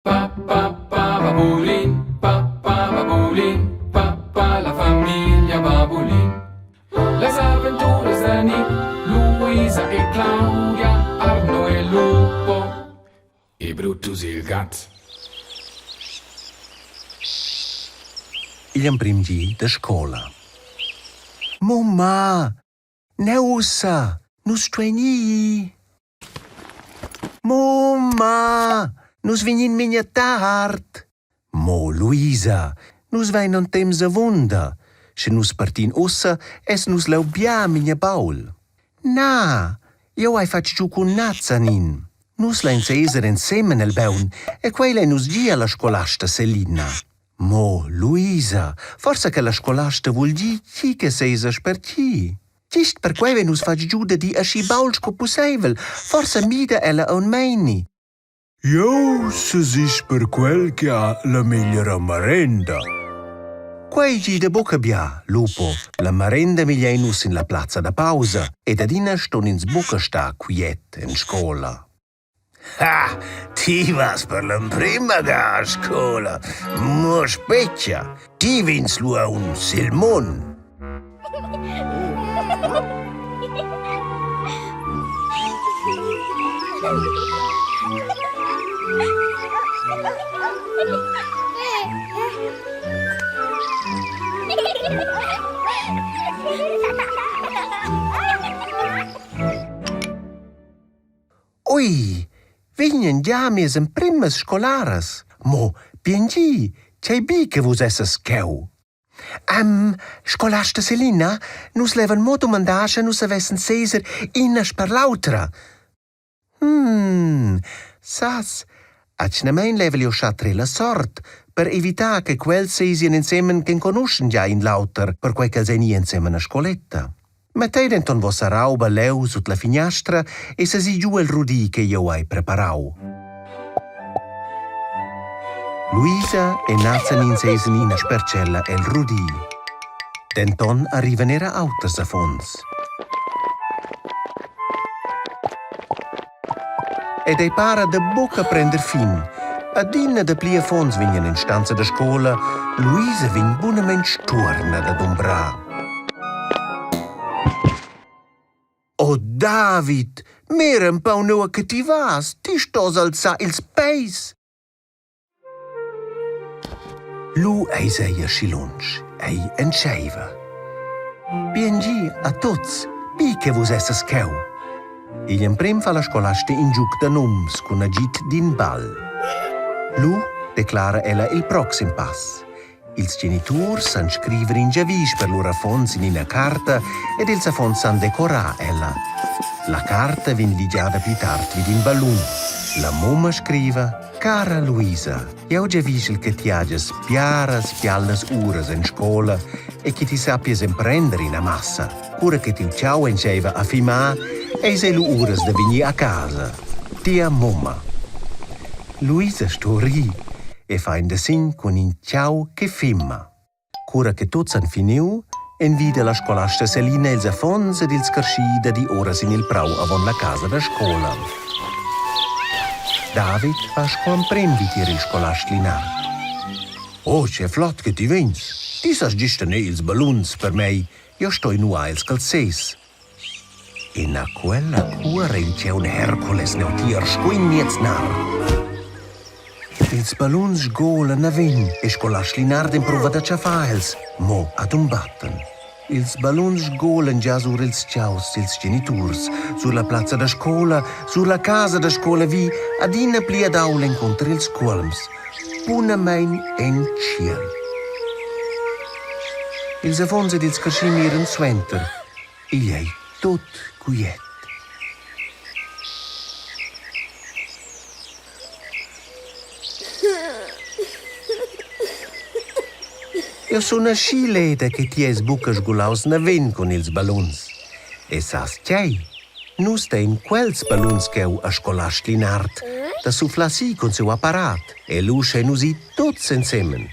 Pa pa pa babulin, pa pa babulin, pa pa la famiglia Babulin. Las aventuras da Nick, Luisa e Claudia, Arno e Lupo e Brutus il gat. Igl emprim di da scola. Mumma, neu ussa, nus stuein ir. Mumma, nus vegnin memia tard. Mo Luisa, nus vein aunc temps avunda. Sche nus partin ussa, essan nus leu bia memia baul. Na, jeu hai fatg giu cun Nazanin. Nus lein seser ensemen el baun e quei lein nus dir alla scolasta Selina. Mo Luisa, forsa che la scolasta vul dir tgi che sesa sper ti. Gist perquei vein nus fatg giu da dir aschi baul sco pusseivel. Forsa mida ella aunc meini. Jeu sesisch per quel che ha la megliera marenda. Quei gida buca bia, Lupo. La marenda migliein nus sin la plazza da pausa ed adina ston ins buca star quiet en scola. Ha, ti vas per l'emprima ga a scola. Mo spetga, ti vegns lu aunc sil mund. Ui, vegnan gia mias emprimas scolaras. Mo bien gi, tgei bi che vus essas cheu. Um, scolasta Selina, nus levan mo dumandar, sche nus savessen seser ina sper l'autra. Hmm, sas, atgnamein level jeu schar trer la sort per evitar che quels seisien ensemen ch'enconuschen gia in l'auter, perquei ch'els ein i ensemen a scoletta. Mettei denton vossa rauba leu sut la finiastra e sesi giu el rudi che jeu hai preparau. Luisa e Nazanin sesen ina sper tschella el rudi. Denton arrivan era auters affons. Ed ei para da buca prender fin. Adina dapli affons vegnan en stanza da scola, Luisa vegn bunamein stuorna da dumbrar. Oh David, mira empau nua che ti vas, ti stos alzar ils peis. Lu eis ei aschi lunsch, ei entscheiva. Bien gi a tuts, bi che vus essas cheu. Igl emprem fa la scolasta in giug da nums cun agid d'in bal. Lu declara ella il proxim pass. Ils geniturs san scriver in giavisch per lur affons in ina carta ed ils affons san decorar ella. La carta vegn ligiada pli tard vid in ballun. La mumma scriva: Cara Luisa, jeu giavischel che ti hagias biaras bialas uras en scola e che ti sappies emprender ina massa. Cura che tiu tgau entscheiva a fimar, eis ei lu uras da vegnir a casa. Tia mumma. Luisa sto rir e fa in desegn cun in tgau che fima. Cura che tuts han finiu, envida la scolasta Selina ils affons ed ils carschi da dir ora sin il prau avon la casa da scola. David va sco emprem vi tier il scolast Linard. Oh, che flot che ti vegns! Ti sas gist tener ils balluns per mei, jeu stoi nuar ils calzers. Enaquella cuora il tgaun Hercules neutier sco in miez nar. Ils balluns sgolan naven e scolast Linard emprova da tschaffar els, mo adumbatten. Ils balluns sgolan gia sur ils tgaus dils geniturs, sur la plazza da scola, sur la casa da scola vi, adina pli ad ault encunter ils cuolms, bunamein en tschiel. Ils affons ed ils carschi miran suenter Igl ei tut quiet. Jeu sun aschi leda che ti eis buca sgulaus naven cun ils balluns. E sas tgei? Nus dein quels balluns cheu a scolast Linard da suflar si cun siu apparat e lu schein nus ir tuts ensemen.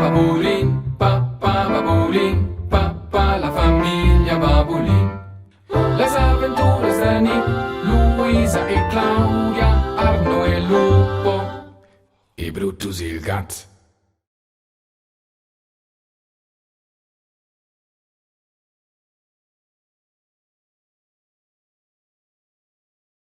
Babulin, pa pa babulin, pa pa la famiglia Babulin. Las aventuras da Nick, Luisa e Claudia, Arno e Lupo e Brutus il gat.